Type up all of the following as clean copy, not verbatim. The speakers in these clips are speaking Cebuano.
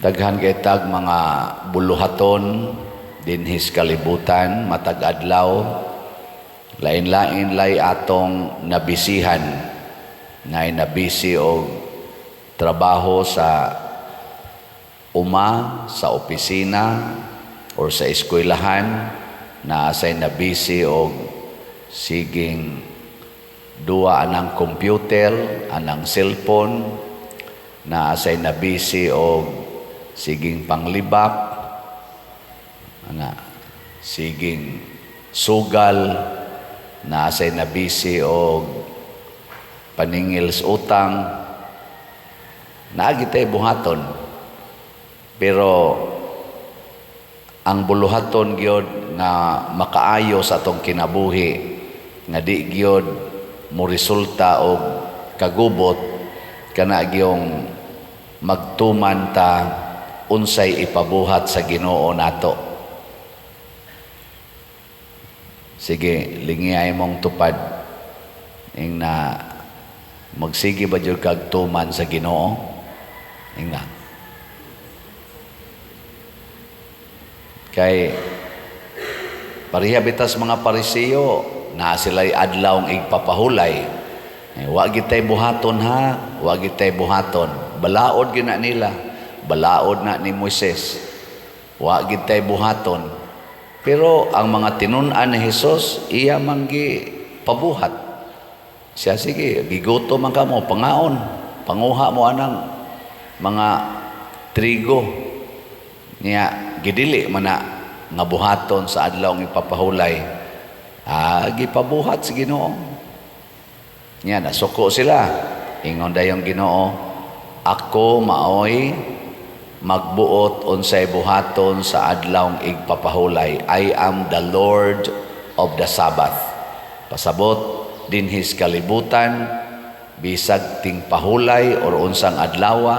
Daghan kay tag mga buluhaton dinhi sa kalibutan matag adlaw. Lain-lain lay atong nabisihan, nay nabisi og trabaho sa uma, sa opisina or sa eskwelahan, naa say nabisi og siging duwa anang computer, anang cellphone, naa say nabisi og siging panglibak, ana, siging sugal, naa say nabisi og paningil sa utang. Naa gitay buhaton. Pero ang buluhaton gyud nga makaayo sa atong kinabuhi, nga di gyud mo resulta og kagubot, kana gyung magtuman ta unsay ipabuhat sa Ginoo nato. Sige, lingiay mong tupad. Ing na magsige ba jud kag tuman sa Ginoo? Ing na. Kay pareha bitas mga Pariseo, na sila'y adlaw ang igpapahulay. Eh, wa gitay buhaton ha, wa gitay buhaton. Balaod gyud na nila, balaod na ni Moises. Wa gitay buhaton. Pero ang mga tinun-an ni Hesus, iya man gi pabuhat. Siya sige, gigutom man kamo, pangaon, panguha mo anang mga trigo. Niya gidili man na nga buhaton sa adlaw ng ipapahulay. Ah, gipabuhat sa Ginoo. Niya nasuko sila. Ingon dayong Ginoo, "Ako maoy magbuot unsay buhaton sa adlawng igpapahulay. I am the Lord of the Sabbath." Pasabot dinhi sa kalibutan, bisag tingpahulay or unsang adlawa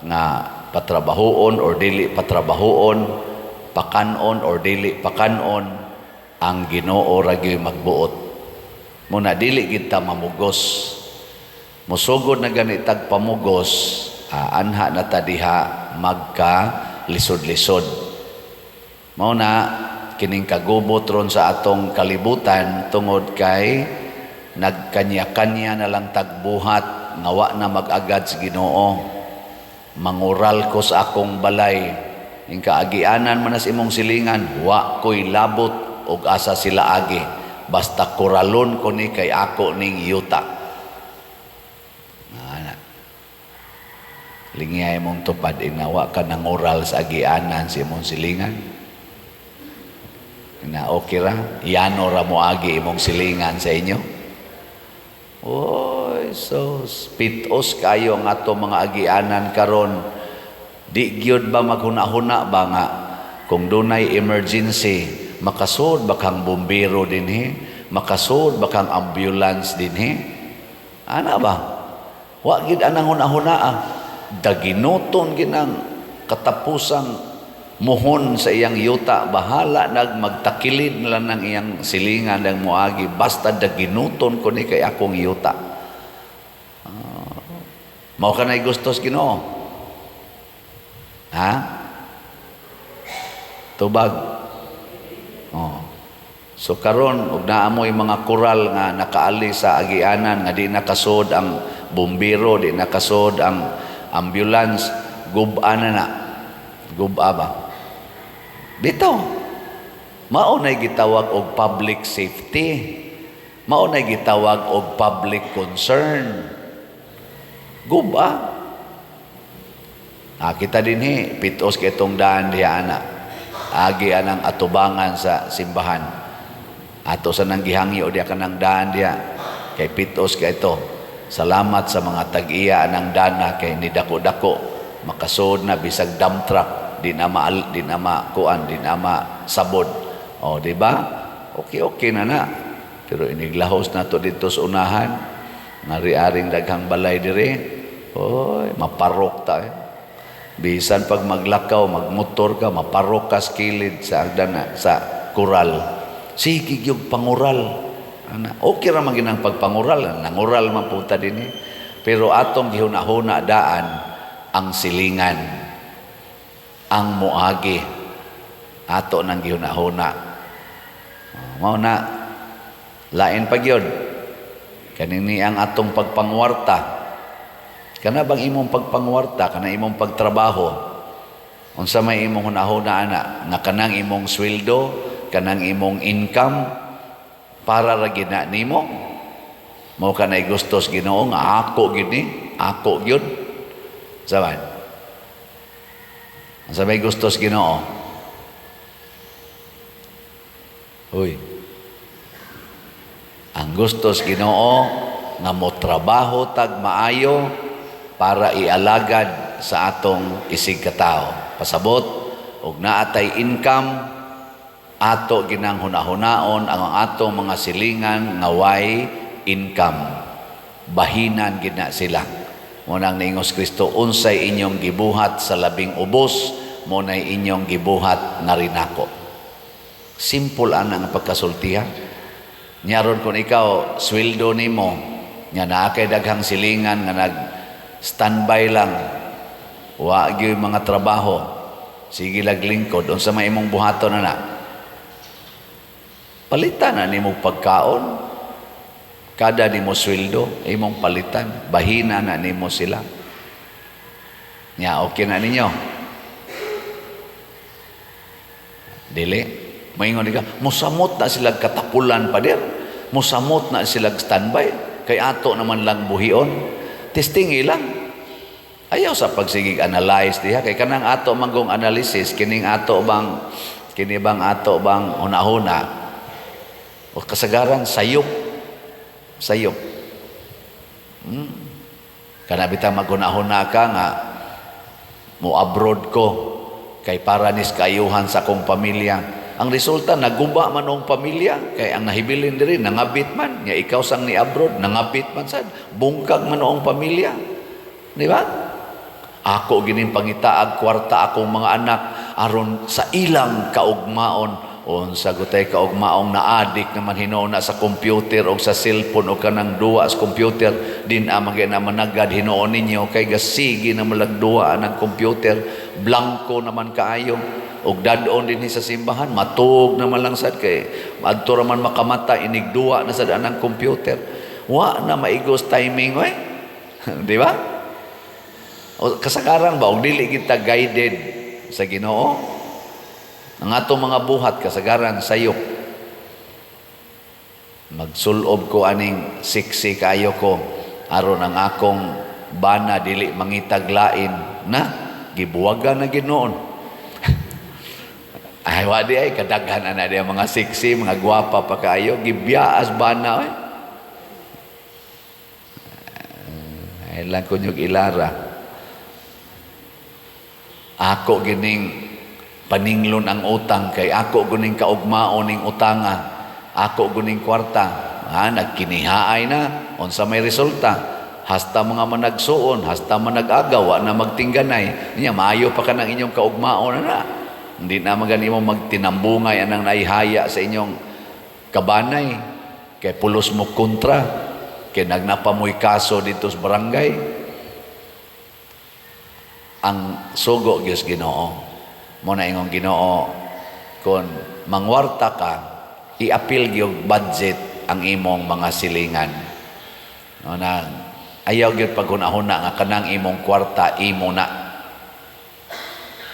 nga patrabahoon or dili patrabahoon, pakanon or dili pakanon, ang Ginoo ra gyud magbuot. Muna dili gid ta mamugos. Musugod na gani tag pamugos, anha na ta diha magka lisod-lisod. Mao na kining kagubot ron sa atong kalibutan tungod kay nagkanya-kanya na lang tagbuhat nga wa na mag-agad sa Ginoo. Mangural ko sa akong balay. Ing kaagianan man sa imong silingan, wa ko'y labot og asa sila agi. Basta kuralon ko ni kay ako ning yuta. Ana. Lingiyay mong tupad, inawa ka nangural sa agianan sa imong silingan. Na okay ra, yano ra mo agi imong silingan sa inyo. Oy, so pitos kayo ang ato mga agianan karon. Di gyud ba maghuna-huna ba nga kung dunay emergency, makasud ba kang bumbero dinhi? Makasud ba kang ambulance dinhi? Ana ba? Wa gid anang huna-huna ah. Daginuton ginang katapusang muhon sa iyang yuta, bahala nag magtakilid na lang ng iyang silingan ng muagi, basta daginuton ko ni kay akong yuta. Mao ka na'y gustos Ginoo, ha? Tubag. Oh. So karon og naa moy mga koral nga nakaali sa agianan nga di nakasod ang bumbero, di nakasod ang ambulance, gub-a na na. Gub-a ba? Bitaw. Mao nay gitawag og public safety. Mao nay gitawag og public concern. Gub-a. Ah, kita dinhi pitos kay itong daan diha ana. Agi anang atubangan sa simbahan. Ato sa nang gihangyo diha kanang daan diha kay pitos kay ito. Salamat sa mga tag-iya anang dana kay ni dako-dako makasud na bisag dump truck, di na ma di na makuan, di na masabod. O, di ba? Okay okay na na. Pero iniglahos na to dito sa unahan. Nari-aring daghang balay dire. Oy, maparok ta eh. Bisan pag maglakaw, magmotor ka, maparok ka sa kilid sa agdana, sa kural. Sige gyud pangural. Ana, okay ra man ginang pagpangural, nangural man punta dinhi. Pero atong gihuna-huna daan ang silingan. Ang muagi ato nang gihuna-huna. Oh, mao na lain pa gyud kanini ang atong pagpangwarta. Kana bang imong pagpangwarta, kana imong pagtrabaho, unsa may imong hunahuna ana nga kanang imong sweldo, kanang imong income, para ra gyud na nimo? Mao kanay gustos Ginoo nga ako gyud ni, ako gyud saban. Unsa may gustos Ginoo? Uy. Ang gustos Ginoo nga mo trabaho tag maayo para ialagad sa atong isig katao. Pasabot og naa tay income, ato ginang hunahunaon ang atong mga silingan nga way income. Bahinan gid na sila. Mao nang niingos Kristo, "Unsay inyong gibuhat sa labing ubos, mao nay inyong gibuhat na rin nako." Simple ana nga pagkasultiha. Nya ron kung ikaw, sweldo nimo, nya naa kay daghang silingan nga nag standby lang, wa gyud mga trabaho, sige lag lingkod, unsa may imong buhaton ana? Palitan na nimo pagkaon. Kada nimo sweldo, imong palitan, bahina na nimo sila. Nya okay na ninyo? Dili. Maingon ka, musamot na sila katapulan, pader. Musamot na sila standby. Kay ato naman lang buhion. Testing lang. Ayaw sa pagsigig analyze diha kay kanang ato manggong analysis kining ato bang kini bang ato bang hunahuna o kasagaran sayop sayop. Kana bitang maghunahuna ka nga mo abroad ko kay para nis kaayuhan sa akong pamilya. Ang resulta, naguba man ang pamilya kay ang nahibilin diri nangabit man nga ikaw sang ni abroad, nangabit man sad, bungkag man ang pamilya. Di ba? Ako gining pangitaag kwarta akong mga anak aron sa ilang kaugmaon. Unsa gutay kaugmaong naadik naman hinuon na sa computer o sa cellphone o kanang duwa sa computer din amang na managad hinuon ninyo kay gasigi na malagduwa ng computer, blanko naman kaayo. Og dad-on dinhi sa simbahan, matug naman lang sad kay adto ra man makamata inigduwa na sad anang computer. Wa na maigos timing oy. Di ba? O kasagaran ba og dili kita guided sa Ginoo? Ang atong mga buhat kasagaran sayop. Magsulob ko aning siksi kayo ko aron ang akong bana dili mangitag lain na gibuwagan na Ginoon. Ay wa di ay kadaghan ana di ang mga siksi, mga gwapa pa kaayo, gibiyaas bana oy. Ay lang kunyog ilara. Ako gining paninglon ang utang kay ako guning kaugmaon ning utanga, ako guning kwarta. Ha, nagkinihaay na, unsa may resulta? Hasta mga managsuon, hasta manag-agaw, wa na magtingganay. Niya maayo pa kanang inyong kaugmaon na. Hindi na magani mo magtinambungay anang naihaya sa inyong kabanay kay pulos mo kontra kay nagnapamoy kaso dito sa barangay. Ang sugo gyud Ginoo mo na ingong Ginoo, kon mangwarta ka, iapil gyud budget ang imong mga silingan. No, na ayaw gyud paghuna-huna nga kanang imong kwarta imo na.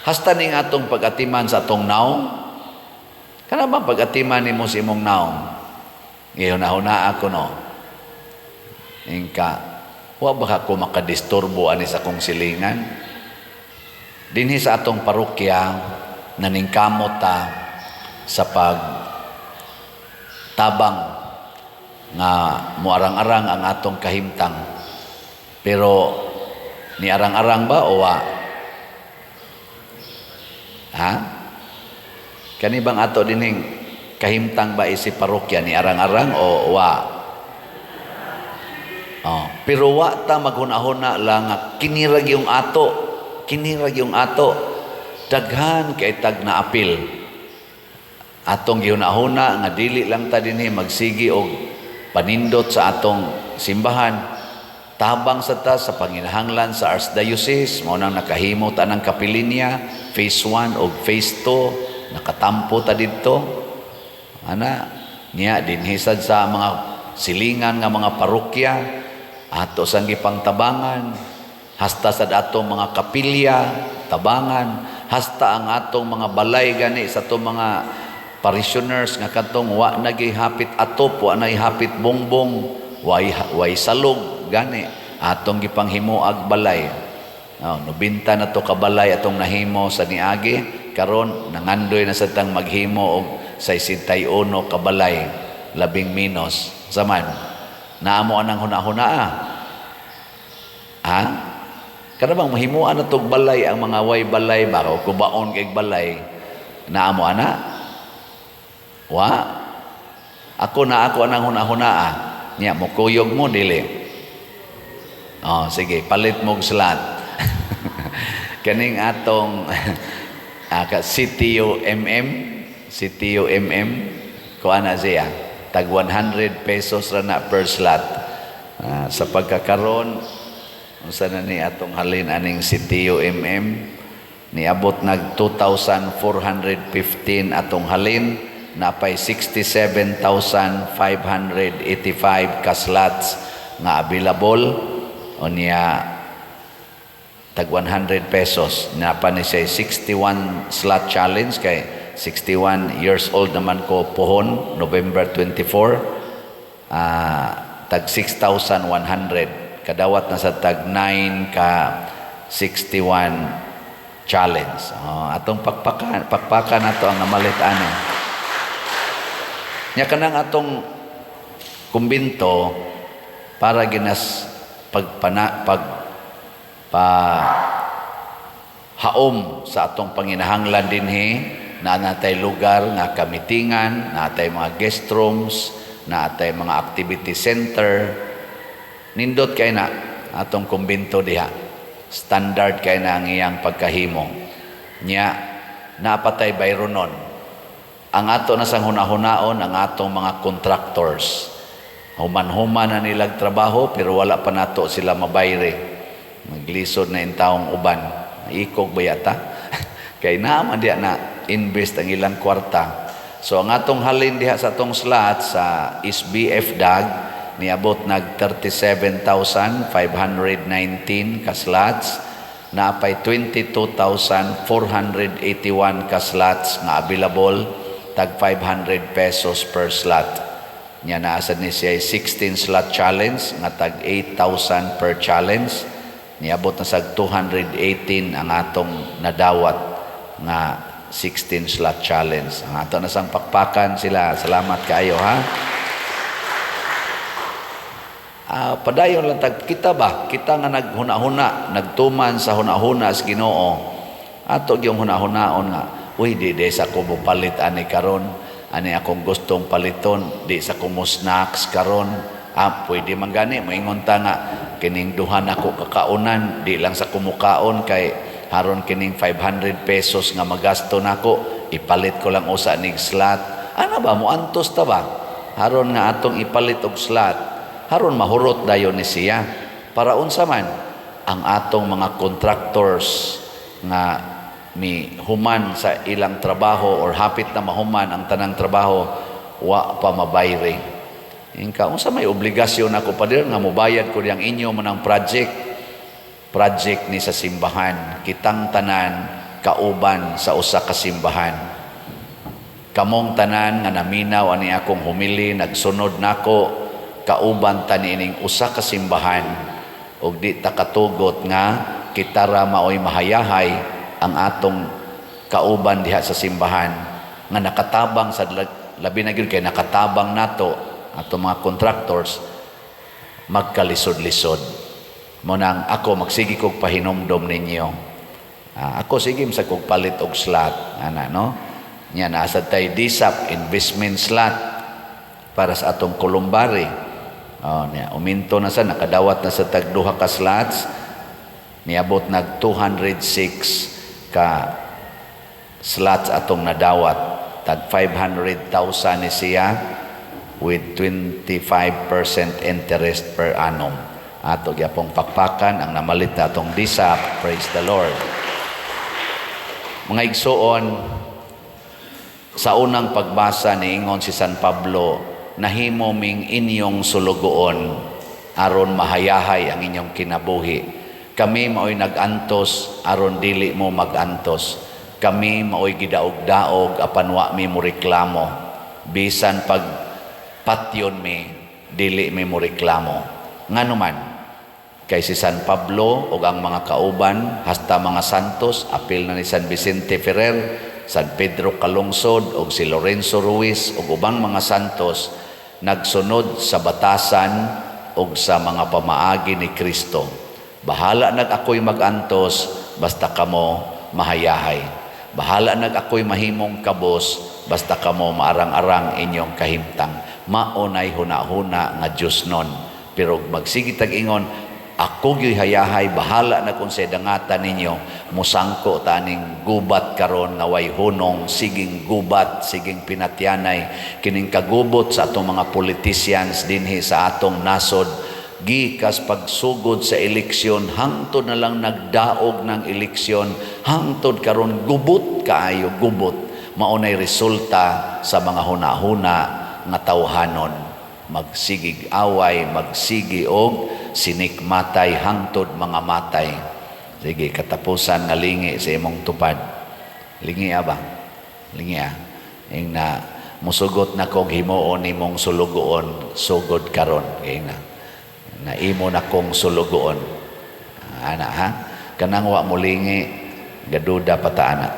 Hasta ning atong pag-atiman sa atong naong, kana ba pag-atiman nimo sa imong naong? Gihuna-huna ako no. Ingka, wa ba ka ko makadisturbo ani sa akong silingan? Dinhi sa atong parokya, naningkamot ta sa pagtabang nga muarang-arang ang atong kahimtang. Pero niarang-arang ba o wa? Ha? Kani bang ato dinhing kahimtang ba isi parokya ni arang-arang o wa? Oh, pero wa ta maghuna-huna lang nga kinirag yung ato, kinirag yung ato. Daghan kay tag na apil. Atong gihuna-huna nga dili lang ta dinhi magsigi og panindot sa atong simbahan. Tabang sa ta sa panginahanglan sa Archdiocese, mao nang nakahimo ta ng kapilinya, phase 1 o phase 2, nakatampo ta didto. Ana, niya dinhi sad sa mga silingan nga mga parokya, ato sang gipangtabangan, hasta sa atong mga kapilya, tabangan, hasta ang atong mga balay gani sa atong mga parishioners nga kadtong wa na hapit atop, wa na hapit bongbong, way salog gani atong gipanghimuag balay. Oh, 90 na to kabalay atong nahimo sa niagi. Karon nangandoy na sa tang maghimo og 61 kabalay, labing minos zaman naamo anang huna-huna, ah. Ha? Kada bang mahimuan na tog balay ang mga way balay ba o kubaon kay balay, naamo ana? Wa ako na ako anang huna-huna, ah. Nya mokuyog mo, dili? Oh, sige, palit mo og slot. Kaning atong ka CTU MM, CTU MM, kuan na siya. Tag 100 pesos ra na per slot. Sa pagkakaron, unsa na ni atong halin aning CTU MM, niabot nag 2,415 atong halin, napay 67,585 ka slots nga available. Unya tag 100 pesos napa ni siya 61 slot challenge kay 61 years old naman ko pohon November 24, tag 6,100, kadawat na sa tag 9 ka 61 challenge. Oh, atong pakpakan, pakpakan nato ang namalit ani. Nya kanang atong kumbinto para ginas pagpana pag pa haom sa atong panginahanglan dinhi na natay lugar nga kamitingan, natay mga guest rooms, natay mga activity center. Nindot kay na atong kumbinto diha. Standard kay na ang iyang pagkahimo. Nya napatay bayronon. Ang ato na sang hunahunaon ang atong mga contractors. Human-human na nilag trabaho pero wala pa nato sila mabayre. Maglisod na intawong uban. Ikog ba yata? Kay naman diya na invest ang ilang kwarta. So ang atong halin diha sa atong slot sa SBF DAG niabot nag 37,519 ka slots, napay 22,481 ka slots nga available, tag 500 pesos per slot. Nya naa sad ni siya 16 slot challenge nga tag 8,000 per challenge. Niabot na sag 218 ang atong nadawat nga 16 slot challenge. Ang ato na sang pakpakan sila. Salamat kaayo, ha. Padayon lang tag kita ba? Kita nga naghuna-huna, nagtuman sa huna-huna sa Ginoo. Ato gyung huna-hunaon nga, uy, di sa ko palit ani karon, ani akong gustong paliton, di sa ko mo snacks karon. Ah, pwede man gani moingon ta nga kining duha nako kakaunan, di lang sa kumukaon kay haron kining 500 pesos nga magasto nako, ipalit ko lang usa nig slot. Ana ba, moantos ta ba? Haron nga atong ipalit og slot, haron mahurot dayon ni siya. Para unsa man ang atong mga contractors nga mi human sa ilang trabaho or hapit na mahuman ang tanang trabaho, wa pa mabayre. Inka unsa may obligasyon ako, pader, nga mobayad ko diyang inyo man ang project. Project ni sa simbahan, kitang tanan kauban sa usa ka simbahan. Kamong tanan nga naminaw ani akong humili, nagsunod nako, kauban ta niining usa ka simbahan ug di ta katugot nga kita ra maoy mahayahay, ang atong kauban diha sa simbahan nga nakatabang sa labi na gyud kay nakatabang nato atong mga contractors magkalisod-lisod. Mo nang ako magsige kog pahinomdom ninyo. Ako sige sa kog palit og slot ana, no? Nya naa sad tay DSAP investment slot para sa atong columbary. Oh, niya uminto na sa nakadawat na sa tag duha ka slots, niabot nag 206 ka slots atong nadawat, tag 500,000 ni siya with 25% interest per annum. Ato gyapong pakpakan ang namalit na atong DSAP. Praise the Lord. Mga igsuon, sa unang pagbasa niingon si San Pablo, "Nahimo ming inyong sulugoon aron mahayahay ang inyong kinabuhi. Kami maoy nagantos aron dili mo magantos. Kami maoy gidaog-daog apan wa mi mo reklamo. Bisan pag patyon mi, dili mi mo reklamo." Ngano man? Kay si San Pablo ug ang mga kauban hasta mga santos, apil na ni San Vicente Ferrer, San Pedro Calungsod ug si Lorenzo Ruiz ug ubang mga santos, nagsunod sa batasan ug sa mga pamaagi ni Kristo. Bahala nag ako'y magantos, basta kamo mahayahay. Bahala nag ako'y mahimong kabos, basta kamo maarang-arang inyong kahimtang. Mao nay huna-huna nga Diyos nun. Pero magsige tag ingon, "Ako gyud hayahay, bahala na kung sa dangatan ninyo," musangko ta aning gubat karon nga way hunong, siging gubat, siging pinatyanay, kining kagubot sa atong mga politicians dinhi sa atong nasod, gikas pagsugod sa eleksyon hangtod na lang nagdaog ng eleksyon, hangtod karon, gubot kaayo, gubot. Mao nay resulta sa mga huna-huna nga tawhanon, magsigig away, magsigi og sinikmatay hangtod mga matay. Sige, katapusan nga lingi sa imong tupad. Lingi ba? Lingi ah. Ing na musugot na kog himuon nimong sulugoon sugod karon. Ing na na imo na kong sulugoon. Ana ha? Kanang wa mo lingi, gaduda pa ta ana.